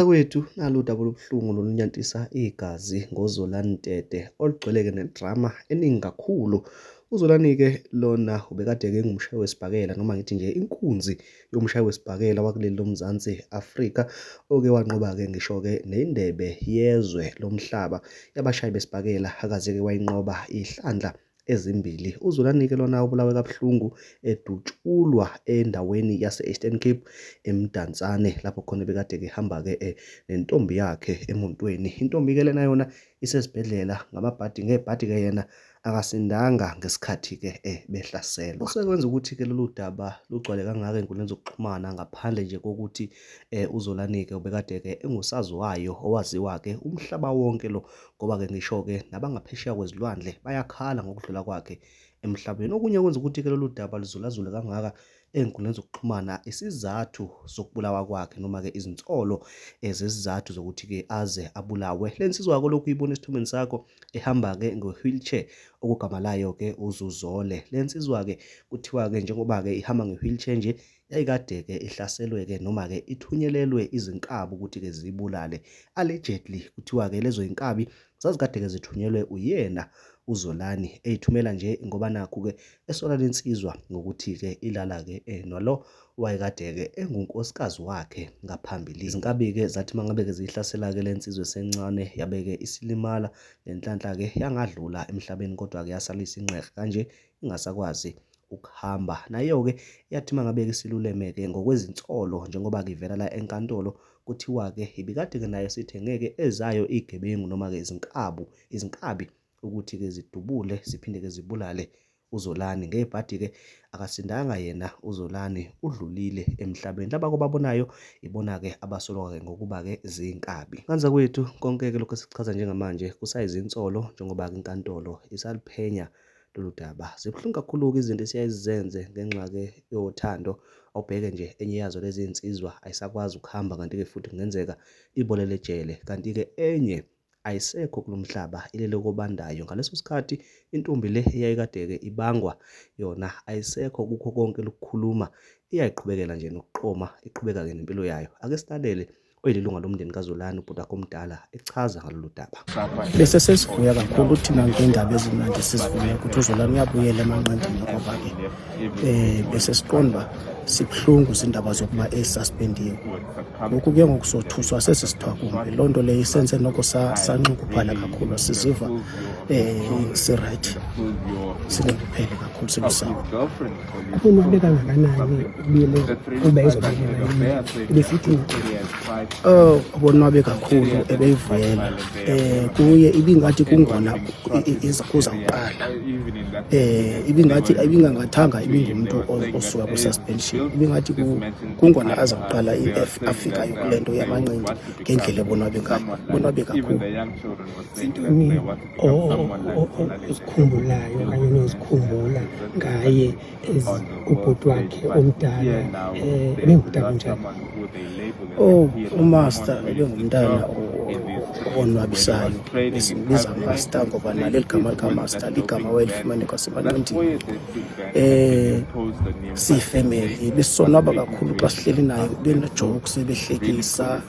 Kwethu nalo udaba olubuhlungu nolunyantisa igazi ngoZolani Mtete olugcwele-ke nedrama eningi kakhulu. UZolani-ke lona ubekade-ke engumshayi wesibhakela noma ngithi nje inkunzi yomshayi wesibhakela wakuleli loMzansi Afrika, oke wanqoba-ke ngisho-ke nendebe yezwe lomhlaba yabashayi besibhakela, akaze-ke wayinqoba ihlandla ezimbili. UZolani-ke lona ubulawe kabuhlungu edutshulwa endaweni yase-Eastern Cape eMdantsane, lapho khona bekade-ke hamba-ke nentombi yakhe emontweni. Intombi-ke lena yona isesibhedlela ngebhadi-ke yena akasindanga ngesikhathi-ke behlaselwa. Osekwenza ukuthi-ke lolu daba lugcwale kangaka ey'nkundleni zokuxhumana, ngaphandle nje kokuthi uZolani-ke ubekade-ke engusaziwayo owaziwa-ke umhlaba wonke lo, ngoba-ke ngisho-ke nabangaphesheya kwezilwandle bayakhala ngokudlula kwakhe emhlabeni. Okunye kwenza ukuthi-ke lolu daba luzulazule kangaka ey'nkundleni zokuxhumana isizathu sokubulawa kwakhe, noma-ke izinsolo zesizathu zokuthi-ke aze abulawe. Le nsizwa yakho lokhu uyibona esithombeni sakho ehamba-ke nge-wheelchair, okugama layo-ke uZuzole. Le nsizwa-ke kuthiwa-ke njengoba-ke ihamba nge-wheelchair nje, yayikade-ke ihlaselwe-ke noma-ke ithunyelelwe izinkabi ukuthi-ke ziyibulale. Allegedly kuthiwa-ke lezo y'nkabi zazikade-ke zithunyelwe uyena uZolani, ey'thumela nje ngoba nakhu-ke esola le nsizwa ngokuthi-ke ilala-ke nalo wayekade-ke engunkosikazi wakhe ngaphambili. Izinkabi-ke zathi mangabe-ke ziyihlasela-ke le nsizwa esencane, yabe-ke isilimala nenhlanhla-ke yangadlula emhlabeni, kodwa-ke yasalisa inqeqe kanje ingasakwazi ukuhamba. Nayo-ke yathi mangabe-ke isiluleme-ke ngokwezinsolo, njengoba-ke ivela la enkantolo, kuthiwa-ke ibikade-ke nayo sithengeke ezayo iy'gebengu noma-ke izinkabi ukuthi-ke zidubule ziphinde-ke zibulale uZolani. Ngebhadi-ke akasindanga yena uZolani, udlulile emhlabeni. Laba ababonayo ibona-ke abasolwa-ke ngokuba-ke ziyinkabi. Kanza kwethu konke-ke lokho esikuchaza njengamanje kusayizinsolo, njengoba-ke inkantolo isaliphenya lolu daba. Zibuhlungu kakhulu-ke izinto esiyayizenze ngenxa-ke yothando. Awubheke nje enye yazo lezi nsizwa ayisakwazi ukuhamba, kanti-ke futhi kungenzeka ibolele ejele, kanti-ke enye ayisekho kulo mhlaba, ilele kobandayo. Ngaleso sikhathi intombi le eyayikade-ke ibangwa yona ayisekho kukho konke lokukhuluma, iyayiqhubekela nje nokuqoma, iqhubeka-ke nempilo yayo. Ake silalele oyilunga lomndeni kaZolani, ubhuti wakhe omdala, echaza ngalolu daba. Bese sesivuya kakhulu thina ngey'ndaba ezimnandi, sizivuya ukuthi uZolani uyabuyela emanqandini, ngoba-ke bese siqonda sibuhlungu izindaba zokuba esuspendiwe. Lokhu-ke ngokusothuswa sesisithwakumbe, loo nto leyo isenze nokho sanxunguphala kakhulu, siziva si-right, sinekuphele kakhulu, silusawa. Ubonwabe kangakanani kuba izobuyela besithi ubonwabe kakhulu, ebeyivuyela kuye ibingathi kungona kuzawuqala, ibingathi ibingangathanga ibingumuntu osuka ku-suspension, ibingathi kungona azawuqala afikayo kule nto yamanqindi ngendlela ebonwabe ngayo. Ubonwabe kakhulu. zintoni ozikhumbulayo okanye onozikhumbula ngaye ubhuti wakhe omdala, ebengumntana onjani? uMaster ebengumntana onwabisayo, simbiza Master ngoba naleli gama likaMaster ligama wayelifumane kwasemanqindini. Siyifamily besonwaba kakhulu xa sihleli nayo, bene-jokes, behlekisa,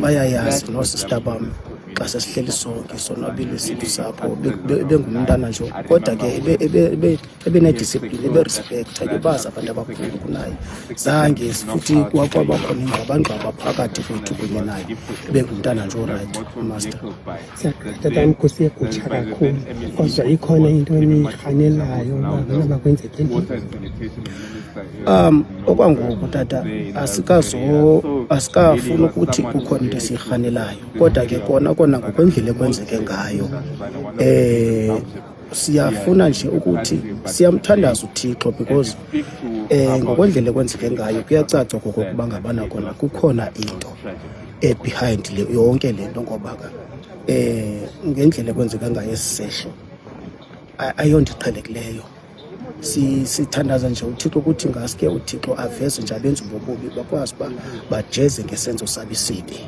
bayayazi nosista bam. Xa sesihleli sonke sonwabile isintu sapho, ebengumntana nje, kodwa-ke ebe-nediscipline, ebe-respecta, bebazi abantu abakhulu kunaye. Zange futhi kwabakhona ingxwabangxwaba phakathi kwethu kunye naye, ebengumntana nje orayithi uMaster. Tata mkhosi ekutsha kakhulu, kodwa ikhona into eniyirhanelayo uba kwenzeke ntoni? Okwangoku tata asikafuni ukuthi kukhona into esiyirhanelayo, kodwa-ke kona ngokwendlela ekwenzeke ngayo, siyafuna nje ukuthi siyamthandaza uThixo, because ngokwendlela ekwenzeke ngayo kuyacaca okokuba ngabana kona kukhona into behind yonke le nto, ngoba ngendlela ekwenzeka ngayo esi sehlo ayondiqhelekileyo. Sithandaza nje uThixo ukuthi ngaske uThixo aveze nje abenzi bobubi bakwazi uba bajeze ngesenzo sabo isibi.